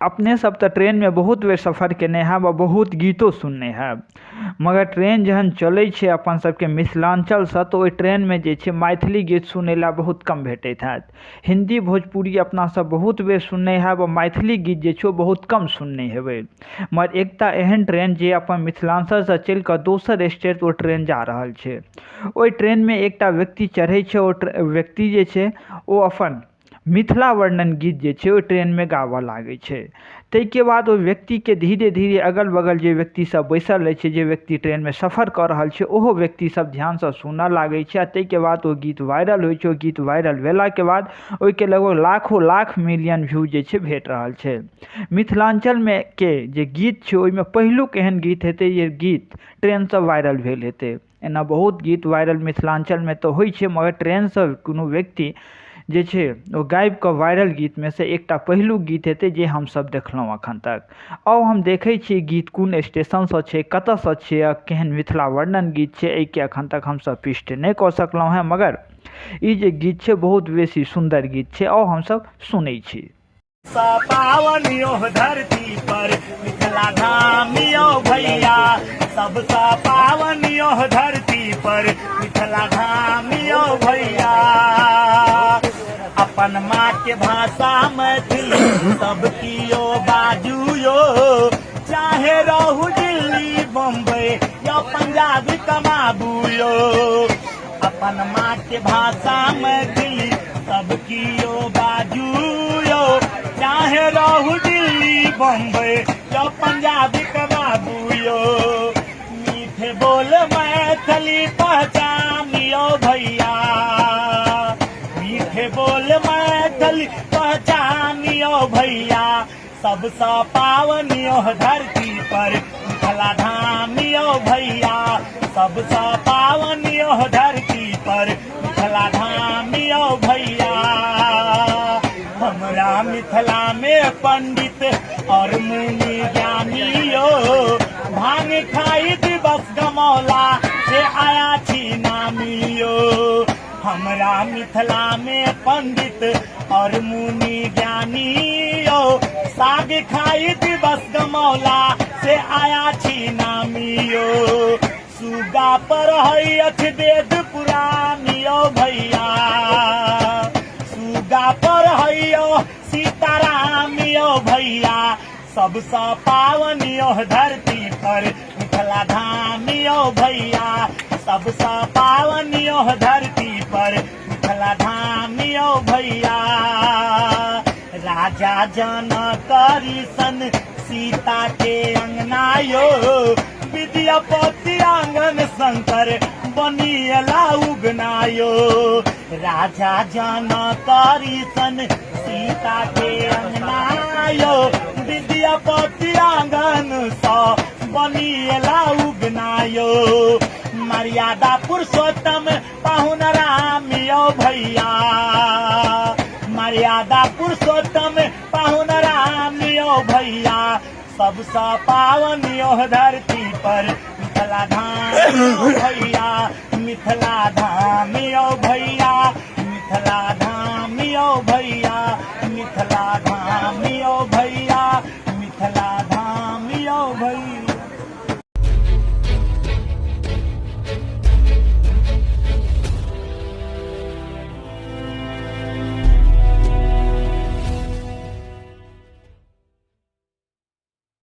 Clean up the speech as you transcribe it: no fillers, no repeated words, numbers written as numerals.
अपने सब तऽ ट्रेनमे बहुत बेर सफर केने होयब आ बहुत गीतो सुनने होयब, मगर ट्रेन जहन चलै छै अपन सबके मिथिलाञ्चलसँ तऽ ओहि ट्रेनमे जे छै मैथिली गीत सुनै लए बहुत कम भेटैत होयत। हिन्दी भोजपुरी अपना सब बहुत बेर सुनने होयब आ मैथिली गीत जे छै ओ बहुत कम सुनने हेबै। मगर एकटा एहन ट्रेन जे अपन मिथिलाञ्चलसँ चलि कऽ दोसर स्टेट ओ ट्रेन जा रहल छै, ओहि ट्रेनमे एकटा व्यक्ति चढ़ै छै, ओ व्यक्ति जे छै ओ अपन मिथिला वर्णन गीत जे छै ओहि ट्रेनमे गाबऽ लागै छै। ताहिके बाद ओहि व्यक्तिके धीरे धीरे अगल बगल जे व्यक्ति सब बैसल रहै छै, जे व्यक्ति ट्रेनमे सफर कऽ रहल छै, ओहो व्यक्ति सब ध्यानसँ सुनऽ लागै छै आ ताहिके बाद ओ गीत वायरल होइ छै। ओ गीत वायरल भेलाके बाद ओहिके लगभग लाखो लाख मिलियन व्यू जे छै भेट रहल छै। मिथिलाञ्चलमे के जे गीत छै ओहिमे पहिलुक एहन गीत हेतै जे गीत ट्रेनसँ वायरल भेल हेतै। एना बहुत गीत वायरल मिथिलाञ्चलमे तऽ होइ छै, मगर ट्रेनसँ कोनो व्यक्ति जे छै ओ गाबि कऽ वायरल गीतमे से एकटा पहिलुक गीत हेतै जे हमसब देखलहुँ अखन तक। आउ हम देखै छियै गीत कोन स्टेशनसँ छै, कतऽसँ छै आ केहन मिथिला वर्णन गीत छै। एहिके अखन तक हमसब पुष्टि नहि कऽ सकलहुँ हेँ, मगर ई जे गीत छै बहुत बेसी सुन्दर गीत छै। आउ हमसब सुनै छी। पावन यो धरती पर मिथिला धाम यो भैया, सबसँ पावन यो धरती पर मिथिला धाम यो भैया। अपन माँ के भाषा मैथिली सब कियो बाजू यो, चाहे रहू दिल्ली बम्बई या पंजाब कमाबू यो। अपन माँ के भाषा मैथिली सब कियो बाजू यो, चाहे रहू दिल्ली बम्बई या पंजाब कमाबू यो। मीठे बोल मैथिली पहचानियो भैया, मीठे बोल मैथिली पहचानियो भैया। सबसँ पावन यो धरती पर मिथिला धाम यो भैया, सबसँ पावन यो धरती पर मिथिला धाम यो भैया। हमरा मिथिला में पंडित और मुनि ज्ञानी यो, भांग खाई दिवस गमौला से आया छी नामी यो। हमरा मिथिला में पंडित और मुनि ज्ञानी यो, साग खाई दिवस गमौला से आया छी नामी यो। सुगा पर है अछ वेद पुराण यो भैया, सुगा पर है यो सीताराम यो भैया। सबसँ पावन यो धरती पर मिथिला धाम यो भैया, सबसँ पावन यो धरती पर मिथिला धाम यो भैया। राजा जनक सन सीता के अंगना यो, विद्यापति आंगन शंकर बनियला उगना यो। राजा जनक सन सीता के अंगना यो, विद्यापति आंगन स बनियला उगना यो। मर्यादा पुरुषोत्तम पाहुन राम यो भैया, मर्यादा पुरुषोत्तम पाहुन राम यो भैया। सबसँ पावन यो धरती पर मिथिला धाम यो भैया, मिथिला धाम यो भैया, मिथिला धाम यो भैया, मिथिला धाम यो